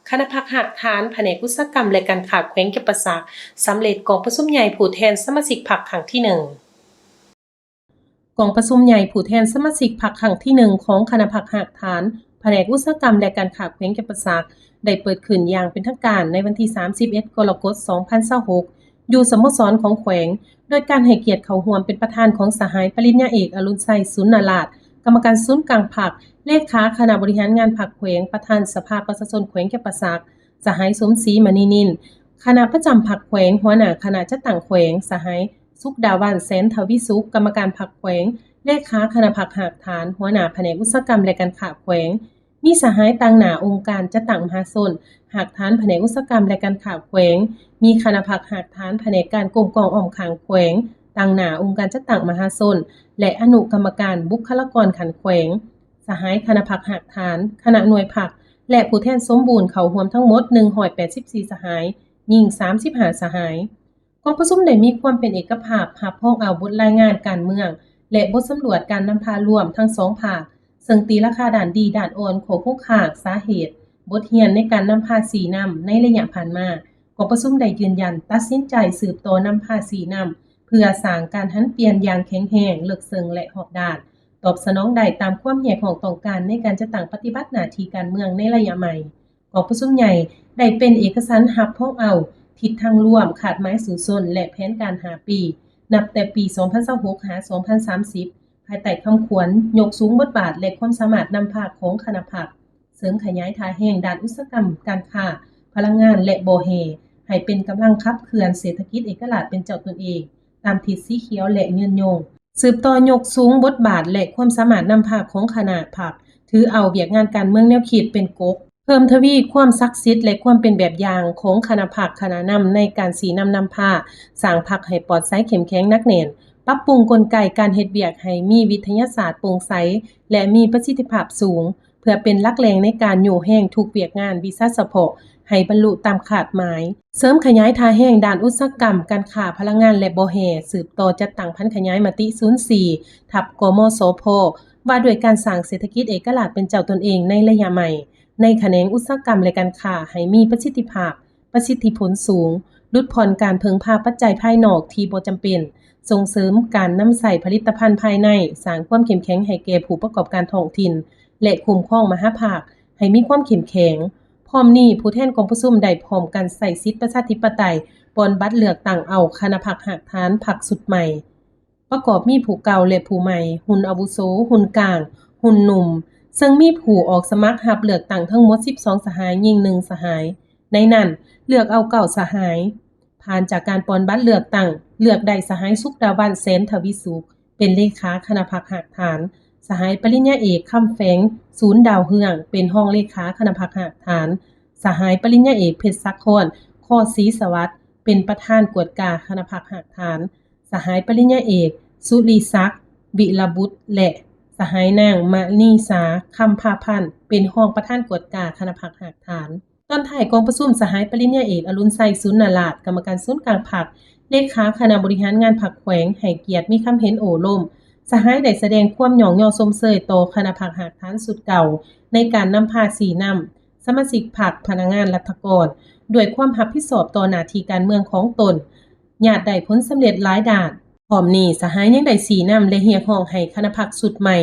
ຄະນະພັກຮາກຖານ ພະແນກອຸດສາຫະກຳ ແລະ ການຄ້າແຂວງຈຳປາສັກ ສຳເລັດກອງປະຊຸມໃຫຍ່ຜູ້ແທນສະມາຊິກພັກຄັ້ງທີໜຶ່ງ. ກອງປະຊຸມໃຫຍ່ຜູ້ແທນສະມາຊິກພັກຄັ້ງທີໜຶ່ງຂອງຄະນະພັກຮາກຖານ ພະແນກອຸດສາຫະກຳ ແລະ ການຄ້າແຂວງຈຳປາສັກ ໄດ້ເປີດຂຶ້ນຢ່າງເປັນທາງການໃນວັນທີສາມສິບເອັດ ກໍລະກົດ ສອງພັນຊາວຫົກ ຢູ່ສະໂມສອນຂອງແຂວງ ໂດຍການໃຫ້ກຽດເຂົ້າຮ່ວມເປັນປະທານຂອງສະຫາຍປະລິນຍາເອກ ອະລຸນໄຊ ສູນນາລາດ ກຳມະການສູນກາງພັກ, ເລຂາຄະນະບໍລິຫານງານພັກແຂວງ, ປະທານສະພາປະຊາຊົນແຂວງຈຳປາສັກ, ສະຫາຍ ສົມສີ ມະນີນິນ ຄະນະປະຈຳພັກແຂວງ, ຫົວໜ້າຄະນະຈັດຕັ້ງແຂວງ, ສະຫາຍ ສຸກດາວັນ ແສນທະວີສຸກ ກຳມະການພັກແຂວງ, ເລຂາຄະນະພັກຮາກຖານ, ຫົວໜ້າພະແນກອຸດສາຫະກຳ ແລະ ການຄ້າແຂວງ, ມີສະຫາຍຕາງໜ້າອົງການຈັດຕັ້ງມະຫາຊົນ, ຮາກຖານພະແນກອຸດສາຫະກຳ ແລະ ການຄ້າແຂວງ, ມີຄະນະພັກຮາກຖານພະແນກການກົມກອງອ້ອມຂ້າງແຂວງ, ຕາງໜ້າອົງການຈັດຕັ້ງມະຫາຊົນ ແລະ ອະນຸກຳມະການບຸກຄະລາກອນຂັ້ນແຂວງ, ສະຫາຍຄະນະພັກຮາກຖານ, ຄະນະໜ່ວຍພັກ ແລະ ຜູ້ແທນສົມບູນເຂົ້າຮ່ວມທັງໝົດ ໜຶ່ງຮ້ອຍແປດສິບສີ່ ສະຫາຍ, ຍິງ ສາມສິບຫ້າ ສະຫາຍ. ກອງປະຊຸມໄດ້ມີຄວາມເປັນເອກະພາບ ຮັບຮອງເອົາບົດລາຍງານການເມືອງ ແລະ ບົດສຳຫຼວດການນຳພາລວມທັງສອງພາກ, ເຊິ່ງຕີລາຄາດ້ານດີ, ດ້ານອ່ອນ, ຂໍ້ຄົງຄ້າງ, ສາເຫດ, ບົດຮຽນໃນການນຳພາຊີ້ນຳໃນໄລຍະຜ່ານມາ. ກອງປະຊຸມໄດ້ຢືນຢັນຕັດສິນໃຈສືບຕໍ່ນຳພາຊີ້ນຳ ເພື່ອສ້າງການຫັນປ່ຽນຢ່າງແຂງແຮງ, ເລິກເຊິ່ງ ແລະ ຮອບດ້ານ, ຕອບສະໜອງໄດ້ຕາມຄວາມຮຽກຮ້ອງຕ້ອງການໃນການຈັດຕັ້ງປະຕິບັດໜ້າທີ່ການເມືອງໃນໄລຍະໃໝ່. ກອງປະຊຸມໃຫຍ່ໄດ້ເປັນເອກະສັນຮັບຮອງເອົາທິດທາງລວມ, ຄາດໝາຍສູ້ຊົນ ແລະ ແຜນການຫ້າປີ ນັບແຕ່ປີສອງພັນຊາວຫົກ ຫາ ສອງພັນສາມສິບ ພາຍໃຕ້ຄຳຂວັນ ຍົກສູງບົດບາດ ແລະ ຄວາມສາມາດນຳພາຂອງຄະນະພັກ, ເສີມຂະຫຍາຍທ່າແຮງດ້ານອຸດສາຫະກຳ, ການຄ້າ, ພະລັງງານ ແລະ ບໍ່ແຮ່ ໃຫ້ເປັນກຳລັງຂັບເຄື່ອນເສດຖະກິດເອກະລາດເປັນເຈົ້າຕົນເອງ ຕາມທິດສີຂຽວ ແລະ ຍືນຍົງ. ສືບຕໍ່ຍົກສູງບົດບາດ ແລະ ຄວາມສາມາດນຳພາຂອງຄະນະພັກ, ຖືເອົາວຽກງານການເມືອງແນວຄິດເປັນກົກ, ເພີ່ມທະວີຄວາມສັກສິດ ແລະ ຄວາມເປັນແບບຢ່າງຂອງຄະນະພັກ, ຄະນະນຳໃນການຊີ້ນຳນຳພາ, ສ້າງພັກໃຫ້ປອດໃສ, ເຂັ້ມແຂງ, ໜັກແໜ້ນ, ປັບປຸງກົນໄກການເຮັດວຽກໃຫ້ມີວິທະຍາສາດໂປ່ງໃສ ແລະ ມີປະສິດທິພາບສູງ, ເພື່ອເປັນຫຼັກແຫຼ່ງໃນການຍູ້ແຮງທຸກວຽກງານວິຊາສະເພາະໃຫ້ບັນລຸຕາມຄາດໝາຍ. ເສີມຂະຫຍາຍທ່າແຮງດ້ານອຸດສາຫະກຳ, ການຄ້າ, ພະລັງງານ ແລະ ບໍ່ແຮ່, ສືບຕໍ່ຈັດຕັ້ງຜັນຂະຫຍາຍມະຕິສູນສີ່ ທັບ ກມສພ ວ່າດ້ວຍການສ້າງເສດຖະກິດເອກະລາດເປັນເຈົ້າຕົນເອງໃນໄລຍະໃໝ່ ໃນຂະແໜງອຸດສາຫະກຳ ແລະ ການຄ້າໃຫ້ມີປະສິດທິພາບ, ປະສິດທິຜົນສູງ, ຫຼຸດຜ່ອນການເພິ່ງພາປັດໄຈພາຍນອກທີ່ບໍ່ຈຳເປັນ, ສົ່ງເສີມການນຳໃຊ້ຜະລິດຕະພັນພາຍໃນ, ສ້າງຄວາມເຂັ້ມແຂງໃຫ້ແກ່ຜູ້ປະກອບການທ້ອງຖິ່ນ ແລະ ຄຸ້ມຄອງມະຫາພາກໃຫ້ມີຄວາມເຂັ້ມແຂງ. ພ້ອມນີ້, ຜູ້ແທນກອງປະຊຸມໄດ້ພ້ອມກັນໃຊ້ສິດປະຊາທິປະໄຕ ປ່ອນບັດເລືອກຕັ້ງເອົາຄະນະພັກຮາກຖານພັກຊຸດໃໝ່ ປະກອບມີຜູ້ເກົ່າ ແລະ ຜູ້ໃໝ່, ຮຸ່ນອາວຸໂສ, ຮຸ່ນກາງ, ຮຸ່ນໜຸ່ມ, ເຊິ່ງມີຜູ້ອອກສະໝັກຮັບເລືອກຕັ້ງທັງໝົດສິບສອງສະຫາຍ, ຍິງໜຶ່ງສະຫາຍ. ໃນນັ້ນ, ເລືອກເອົາເກົ້າສະຫາຍ ຜ່ານຈາກການປ່ອນບັດເລືອກຕັ້ງ, ເລືອກໄດ້ສະຫາຍ ສຸກດາວັນ ແສນທະວີສຸກ ເປັນເລຂາຄະນະພັກຮາກຖານ, ສະຫາຍປະລິນຍາເອກ ຄຳແຝງ ສູນດາວເຮືອງ ເປັນຮອງເລຂາຄະນະພັກຮາກຖານ, ສະຫາຍປະລິນຍາເອກ ເພັດສາຄອນ ຄອ ສີສະຫວັດ ເປັນປະທານກວດກາຄະນະພັກຮາກຖານ, ສະຫາຍປະລິນຍາເອກ ສຸລິສັກ ວິລະບຸດ ແລະ ສະຫາຍນາງ ມະນີສາ ຄຳພາພັນ ເປັນຮອງປະທານກວດກາຄະນະພັກຮາກຖານ. ຕອນທ້າຍກອງປະຊຸມ, ສະຫາຍປະລິນຍາເອກ ອະລຸນໄຊ ສູນນາລາດ ກຳມະການສູນກາງພັກ, ເລຂາຄະນະບໍລິຫານງານພັກແຂວງ ໃຫ້ກຽດມີຄຳເຫັນໂອ້ລົມ. ສະຫາຍໄດ້ສະແດງຄວາມຍ້ອງຍໍຊົມເຊີຍຕໍ່ຄະນະພັກຮາກຖານຊຸດເກົ່າ ໃນການນຳພາຊີ້ນຳສະມາຊິກພັກ, ພະນັກງານລັດຖະກອນ ດ້ວຍຄວາມຮັບຜິດຊອບຕໍ່ໜ້າທີ່ການເມືອງຂອງຕົນ. ຍາດໄດ້ຜົນສຳເລັດຫຼາຍດ້ານ. ພ້ອມນີ້, ສະຫາຍຍັງໄດ້ຊີ້ນຳ ແລະ ຮຽກຮ້ອງໃຫ້ຄະນະພັກຊຸດໃໝ່,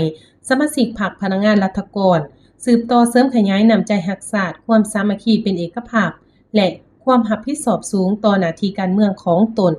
ສະມາຊິກພັກ, ພະນັກງານລັດຖະກອນ ສືບຕໍ່ເສີມຂະຫຍາຍນ້ຳໃຈຮັກຊາດ, ຄວາມສາມັກຄີເປັນເອກະພາບ ແລະ ຄວາມຮັບຜິດຊອບສູງຕໍ່ໜ້າທີ່ການເມືອງຂອງຕົນ.